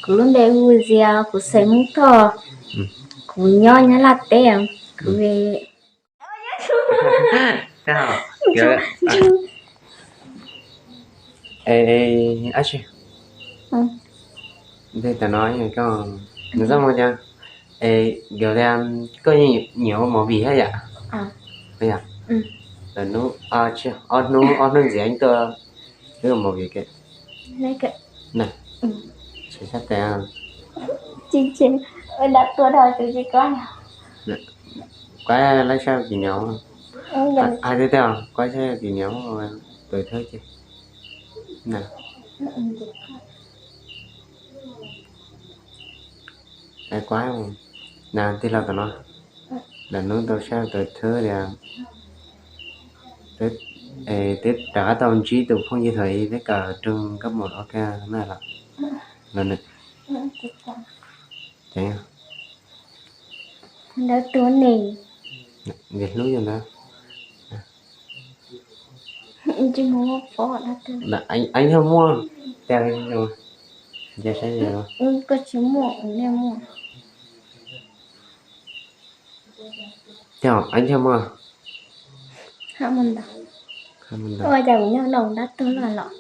Kuv lub npe hu Zias, kuv xeem Hmoob Thoj, kuv nyob Nyab Laj teb, kuv Ab tsi, ntawm no koj, nws txoj moo cas, es yog li koj yeej nyiam ua movie thiab yom? Lawm hnub, ob hnub, ob hnub ntxiv tuaj wb ua movie ke. Kuv laib saib tus niam, hais tiag tiag, kuv laib saib tus niam, tus thawj ces, kuv laib, na tij laug tom no, lawm hnub tau saib tus thawj tias, twb rov qab tau ntsib tus phooj ywg thaum ub peb kawm rooj nkauj mus ua ke na los, los nws, ntawd tus ne, nws hlub yus ntawd. Tsis muaj, Eeb Thoj muaj, tes, koj tsis muaj, nej muaj. Cov Eeb Thoj muaj, ua cas kuv nyob no dab tuag los?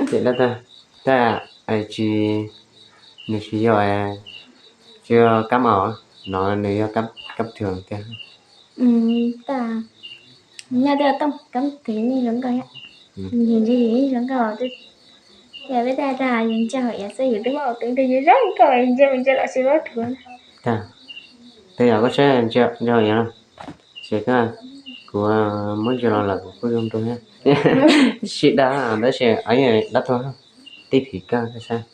Ces dab tuag, tab tsis, nws tsis yog, tsis yog kab maum no, nws yog kab thường tiag. Tab nyob tej tooj kab thường nej zoo nkauj, yus ntsia yus yeej zoo nkauj, yog peb tab tag yus ntsia hauv iav xwb yus twb muab ua tub nrog yus zoo nkauj, yus ntsia mus ntsia los tsis muab thuv. Tej yam koj saib ntsia hauv iav no, ces koj, kuv muab ntsia los lawm kuv kuj zoo rau thiab. Sib dab tab sis dab tuag, tib phim koj saib.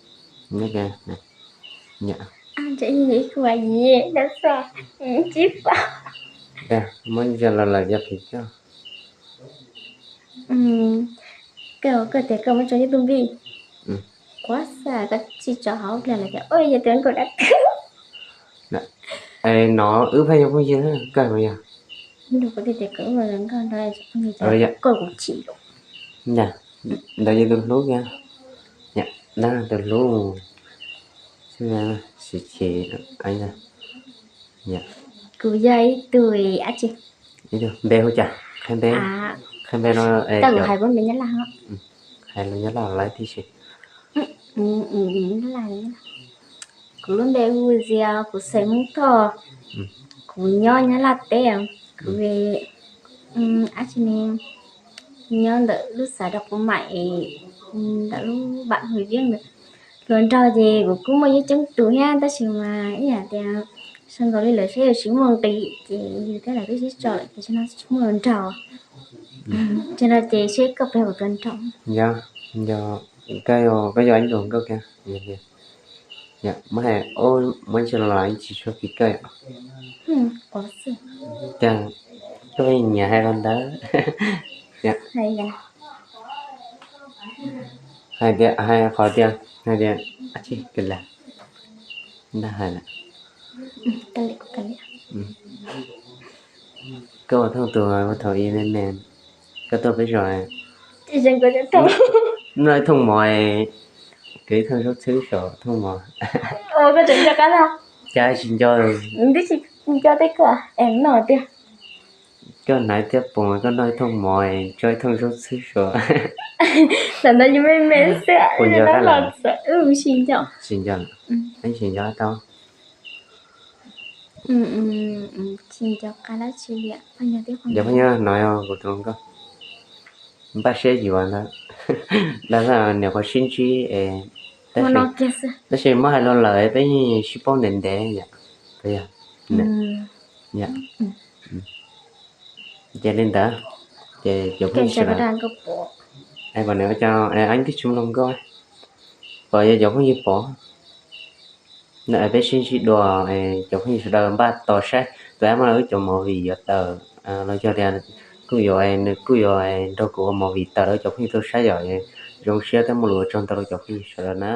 Muab ntsia los lawm yog phim koj. Koj, koj tias koj muab tso YouTube npij, kuv xav koj tsis tso hauv pliag lawm tias ua yog tus nkauj dab tuag. No wb pheej yog phooj ywg, koj puas yog? Kuv tias tias koj ua nkauj no, koj kuv chim los. Ntawd yog tus hlub kiag, tus hlub, siv chim, kuv yog ib tug, npe hu cas? Qhia npe, qhia npe no, hais lus Nyab Laj, lus Nyab Laj lawv tib si. Kuv lub npe hu Zias, kuv xeem Hmoob Thoj, kuv nyob Nyab Laj teb, kuv dab tsi ne, nyob ntawm lub xã Dap Kmai, ntawm lub bản Hùi Viếng ntawd. Hluas nraug ces kuv kuj muaj ib coob tus thiab tab sis mas ib yam tias zoo nkaus li lawv saib yus tsis muaj nqis ces yus thiab lawv twb sib tso lawm ces tsis muaj hluas nraug. Tsis no ces seb koj puas yog kuv tus hluas nraug. Koj yog ib tug hluas nkauj kiag. Muab hais, muab ntsia los los yeej tsis tshua phim koj. Cas koj nyiam hais los ntawd. Hais tias, hais qhov tias, hais tias, ab tsi, kawg lam, ntag hais lawm. Koj ua thooj tus thaum ub me me, koj tuaj peb zos, noj ib thooj mov, kws ib thooj zaub txhwb saum thooj mov. Cas tsis nco, twb tsis nco tej koj noj tiag. Koj hnav thiab pom koj noj ib thooj mov, tso ib thooj zaub txhwb saum. Tam ntawd yus me me xwb, puas nco qab los? Tsis nco, tsis nco tau. Tsis nco qab dab tsi li. Cov phooj ywg no yog kuv tus hluas nkauj, npaj siab yuav ntag. Dag zaj niam qhuav sib ntsib, tab sis muab hais los lawm peb yeej sib paub ntev ntev yom. Ces li ntawd, ces cov phooj ywg sawv daws, es pom nws ua cas Eeb twb tsis muaj hluas nkauj, pom yog cov phooj ywg pom. Peb sib ntsib dua, cov phooj ywg sawv daws npaj tos saib tus app no wb cov movie yuav tawm los yog tias kuj yuav, nws kuj yuav nrog kuv ua movie tawm rau cov phooj ywg tau saib yom. Zoo siab thiab muaj lus ua tsaug ntau rau cov phooj ywg sawv daws na.